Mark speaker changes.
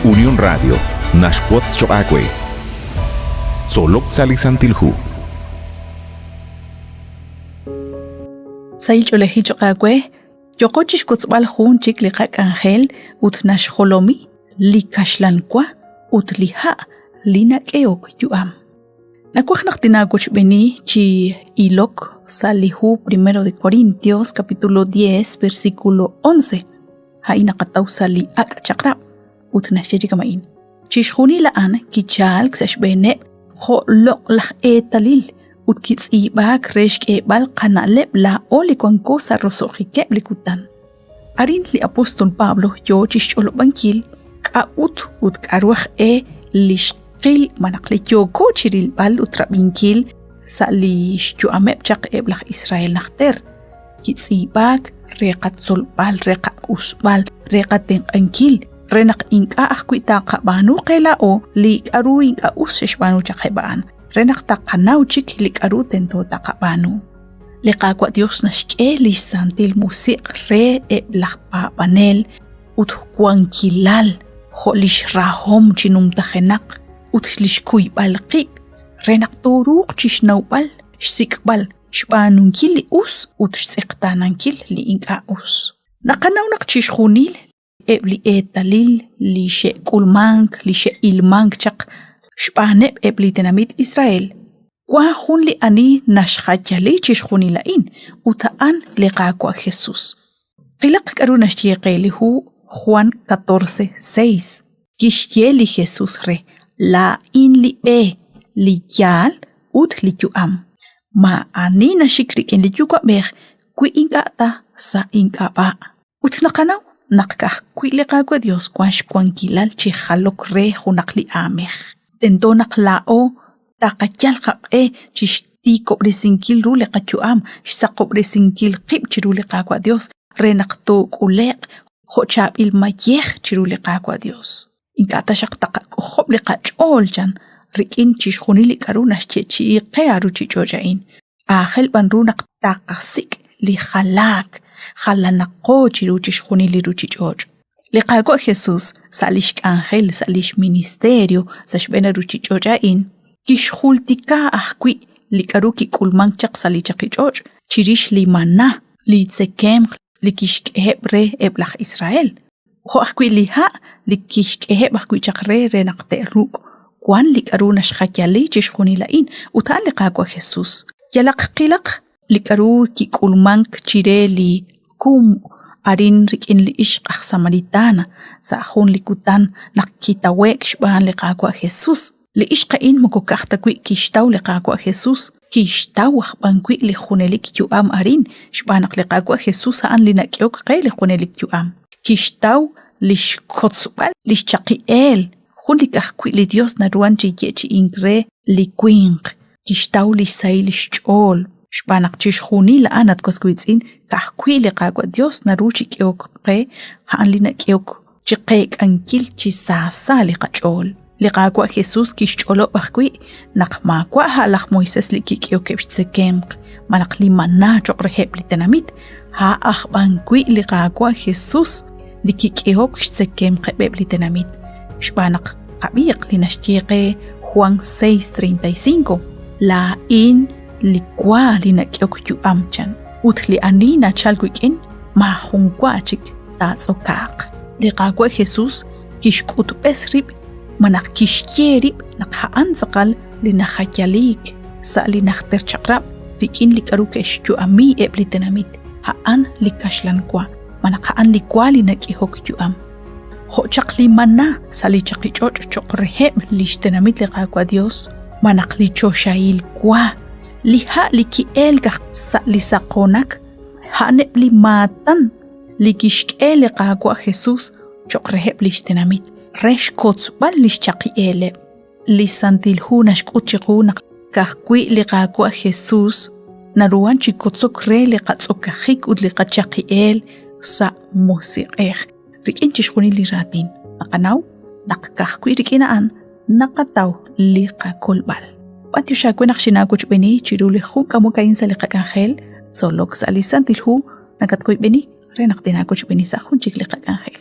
Speaker 1: Unión Radio naxwotz choq' aawe. Tzolok sa' li Santil Hu.
Speaker 2: Sahil ch'oolejil choq' aawe, yoqo chixwotzb'al jun chik li qak'anjel ut naxjolomi li kaxlan wa ut li ha' li nak'ehok yu'am. Nawaj naq tinaawochb'eeni chi ilok sa' li hu Primero de Corintios capítulo 10 versículo 11. A'in naqataw sa' li Ak' Chaq'rab' ut naxye chi kama'in. Chixjunil a'an kichalk sa' xb'eeneb' jo' loq'laj eetalil ut kitz'iib'aak re xk'eeb'al qana'leb' laa'o li wanko sa' roso'jikeb' li kutan. Arin li apóstol Pablo yoo chixch'olob'ankil k'a'ut ut k'a'ru aj e li xqil malaj li yooko chirilb'al ut rab'inkil sa' li xyu'ameb' chaq eb' laj Israel najter. Kitz'iib'aak re qatzolb'al, re qaq'usb'al, re qatenq'ankil, re naq ink'a' ajwi' taqab'aanu qe laa'o li k'a'ru ink'a' us xe'xb'aanu chaq eb' a'an, re naq taqanaw chik li k'a'ru tento taqab'aanu. Li Qaawa' Dios naxk'e li xsantil musiq' re eb' laj paab'anel ut wankilal jo' li xrahom chi numtajenaq ut li xkuyb'al qib' re naq tooruuq chi xnawb'al xsik'b'al xb'aanunkil li us ut xtz'eqtaanankil li ink'a' us. Naqanaw naq chixjunil eb' li eetalil li xe'k'ulmank, li xe'ilmank chaq xb'aaneb' eb' li tenamit Israel, wank jun li ani naxjayali chixjunil a'in ut a'an li Qaawa' Jesús. Qilaq k'aru naxye qe li hu Juan 14:6. Kixye li Jesús re, Laa'in li b'e, li yaal ut li yu'am. Maa'ani naxik rik'in li Yuwa'b'ej wi ink'a' ta sa' ink'ab'a'. Ut naqanaw naq ka'ajwi' li Qaawa' Dios wan xwankilal chi jalok re junaq li aamej. Tento naq laa'o taqayal qaq'e chixtiikob'resinkil ru li qayu'am, xsaqob'resinkil qib' chiru li Qaawa' Dios re naq took'ule'q jo' chaab'il mayej chiru li Qaawa' Dios. Ink'a' taxaq taqak'ojob' li qach'ool chan rik'in chixjunil li k'a'ru naxyeechi'i qe a ruchich'och' a'in. Aajel b'an ru naq taqasik' li jalaak, jalanaqo chiru chixjunil li ruchich'och'. Li Qaawa' Jesus sa' lix k'anjel sa' lix ministerio sa' xb'een a ruchich'och' a'in, kixjultika ajwi' li k'a'ru kik'ulmank chaq sa' li chaqi ch'och' chirix li mana, li tzekemq li kixk'eheb' re eb' laj Israel. Jo' ajwi' li ha' li kixk'eheb' ajwi' chaq re re naq te'ruk'. Wan li k'a'ru naxjayali chixjunil a'in, ut a'an li Qaawa' Jesus. Yalaq qilaq li k'a'ru kik'ulmank chire li kumb' arin rik'in li ixq aj Samaritana sa' jun li kutan naq kitawe'k xb'aan li Qaawa' Jesus. Li ixq a'in moko ka'aj ta wi' kixtaw li Qaawa' Jesus, kixtaw aj b'an wi' li junelik yu'am arin, xb'aan naq li Qaawa' Jesus a'an li nak'ehok qe li junelik yu'am. Kixtaw li xkotzb'al li xchaqi'eel, jun li ka'ajwi' li Yos naruhan chi yeechi'ink re li winq. Kixtaw li xsahil xch'ool, xb'aan naq chixjunil a'an, at was wiitz'in, ka'ajwi' li Qaawa' Yos naru chi k'ehok qe, a'an li nak'ehok chiqeek'ankil chi saasa li qach'ool. Li Qaawa' Jesus kixch'olob' ajwi' naq maawa' a' laj Moisés li kik'ehokeb' xtzekemq malaj li maná cho'q reheb' li tenamit, a' aj b'an wi' li Qaawa' Jesus li kik'ehok xtzekemqeb' li tenamit. Xb'aan naq qab'iiq li naxye qe Juan 6:35, Laa'in li wa li nak'ehok yu'am chan, ut li ani nachalk wik'in maajun wa chik taatz'okaaq. Li Qaawa' Jesus kixk'utb'es rib' malaj kixye rib' naq a'an tz'aqal li najayaliik sa' li najter chaq'rab' rik'in li k'aru ke'xyu'ami eb' li tenamit, a'an li kaxlan wa, malaj a'an li wa li nak'ehok yu'am. Jo' chaq li maná sa' li chaqich'och' cho'q reheb' li xtenamit li Qaawa' Yos, malaj li choxahil wa, li ha' li ki'elk aj sa' li saqoonak, a'aneb' li maatan li kixk'e li Qaawa' Jesus cho'q reheb' li xtenamit re xkotzb'al li xchaqi'eeleb'. Li Santil Hu naxk'ut chiqu naq ka'ajwi' li Qaawa' Jesus naruhan chi kotzok re li qatz'okajik ut li qachaqi'eel sa' musiq'ej rik'in chixjunil li raatin. Naqanaw naq ka'ajwi' rik'in a'an naqataw li qakolb'al. B'antiox aawe naq xinaawochb'eeni chiru li jun k'amok a'in sa' li qak'anjel, tzolok sa' li Santil Hu, nakatwoyb'eni re naq tinaawochb'eeni sa' jun chik li qak'anjel.